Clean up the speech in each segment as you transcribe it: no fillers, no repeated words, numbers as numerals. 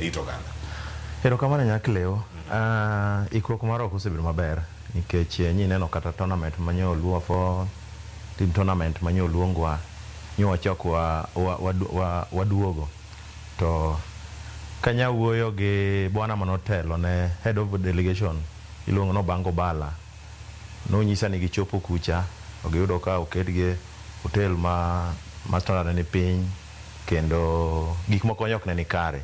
e it oganda. Erokamano Nyakleo. Ikruok mar ok osebedo maber nikech nyineno kata tournament manyo oluongo for team tournament manyo oluongwa nyo wachok waduogo to kanya wuoyo gi bwana manotelo ne head of delegation iluongo ni Obango Bala nonyisa ni gichopo kucha to giyudo ka oketgi e hotel ma standard ni piny kendo gik moko ok ne ni kare.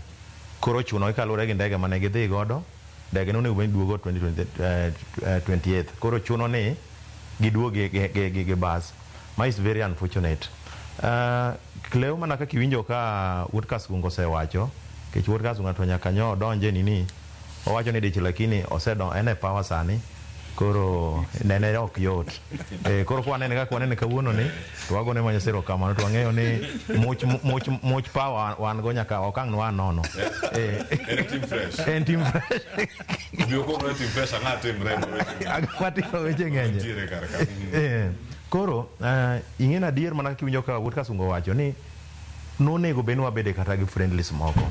Koro ochuno gi kaluwore gi ndege mane gidhi godo, ndege nonego bed ni duogo 28. Koro chuno ni giduog gi bus. Ma is very unfortunate. Cleo mana kaka iwinjo ka Wuod Kasgunga osewacho, nikech Wuod Kasgunga to nyaka nyo odonje nini, owacho ni dichiel lakini osedon en e power sani, koro nene ok yot. Koro kwa wanene kaka wanene kawuono ni, to wagone mana Nyasaye erokamano to wang'eyo ni much power wan go nyaka okang' nwa nono. En team fresh. En team fresh. Obi okono team fresh ang'a timre. Watimo weche ng'eny. Nitiere kar ka. Koro ing'e adier mana kaka iwinjo ka Wuod Kasungu owacho ni nonego bed ni wabede kata gi friendlies moko.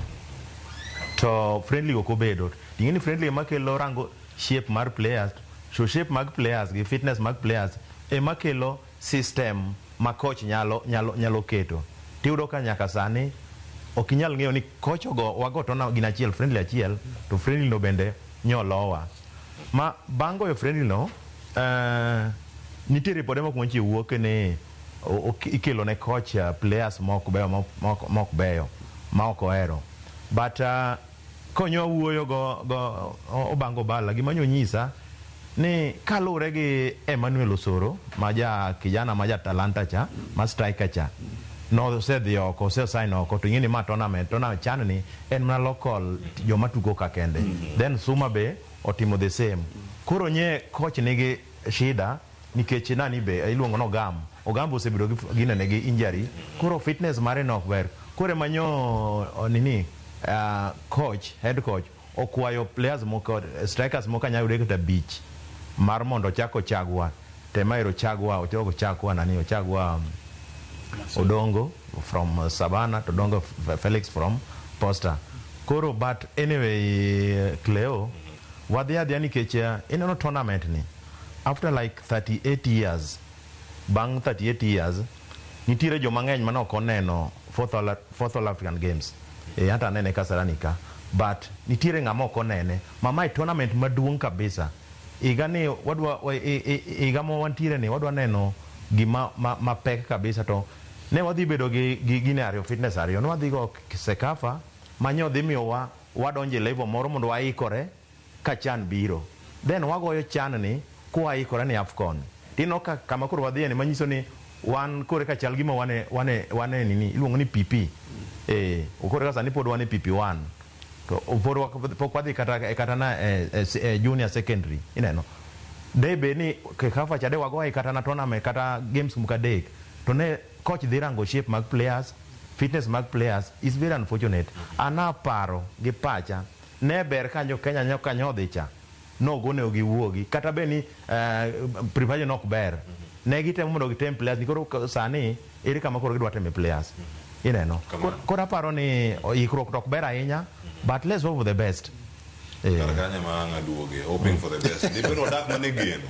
To friendly ok obedo. Ing'e ni friendly ema kelo rango shape mar players, so shape mag players gi fitness mag players ema kelo system ma coach nyalo keto. Tiyudo ka nyaka sani ok inyal ng'eyo ni coach ogo wago to gin achiel friendly achiel to friendly no bende nyolowa. Ma bang' goyo friendly no nitie ripode moko mantie wuok ni ikelo ne coach players mok beyo mok beyo ma ok ohero. But konyo wuoyo go Obango Bala gima nyonyisa ni kaluwore gi Emmanuel Osoro ma ja kijana ma ja talanta cha ma striker cha nosedhi oko osesign oko to ing'e ni ma tournament chan ni en mana local joma tugo ka kende. Then Suma be otimo the same. Koro nye coach nigi shida nikech nani be iluongo ni Ogam. Ogam osebedo gi ginene gi injury. Koro fitness mare nok ber. Koro emanyo nini coach, head coach okwayo players moko strikers moko anyalo yude kata 5 mar mondo ochak ochagwa. Tema ero chagwa ochako chakwa nani ochagwa Odongo from Savannah to Odongo Felix from Posta. Koro but anyway Cleo wadhi adhiya nikech ineno tournament ni after like 38 years bang' 38 years nitiere joma ng'eny mane ok oneno fourth All African Games. Hata anene Kasarani ka but nitiere ng'ama ok onene ma mae tournament maduong' kabisa. Higa ni wadwa higa ma wantiere ni wadwa neno gima mapek kabisa to ne wadhi bedo gi gine ariyo fitness ariyo ne wadhi go CECAFA manyo dhi miyowa wadonje e level moro mondo waikore ka CHAN biro. Then wagoyo CHAN ni kwaikore ni AFCON. Tineno ka kama koro wadhiye ni manyiso ni wan kore ka chal gima wane nini iluongo ni PP. Kore ka sani pod wan e PP1. To pod pok wadhi kata na junior secondary ineno. De be ni CECAFA cha de wagoye kata na tournament kata games moko adek to ne coach dhi rango shape mag players, fitness mag players is very unfortunate. An aparo gi pacha ne ber kanyo Kenya nyo kanyo odhi cha nogone gi wuogi kata be ni preparation ok ber. Ne gitemo mondo gitem players ni koro sani ere kama koro gidwa teme players. Ineno. Koro aparo ni ikruok to ok ber ahinya but let's hope for the best. Kar kanyo ma ang' aduoge, hoping for the best. Dibed wadak mana e geno.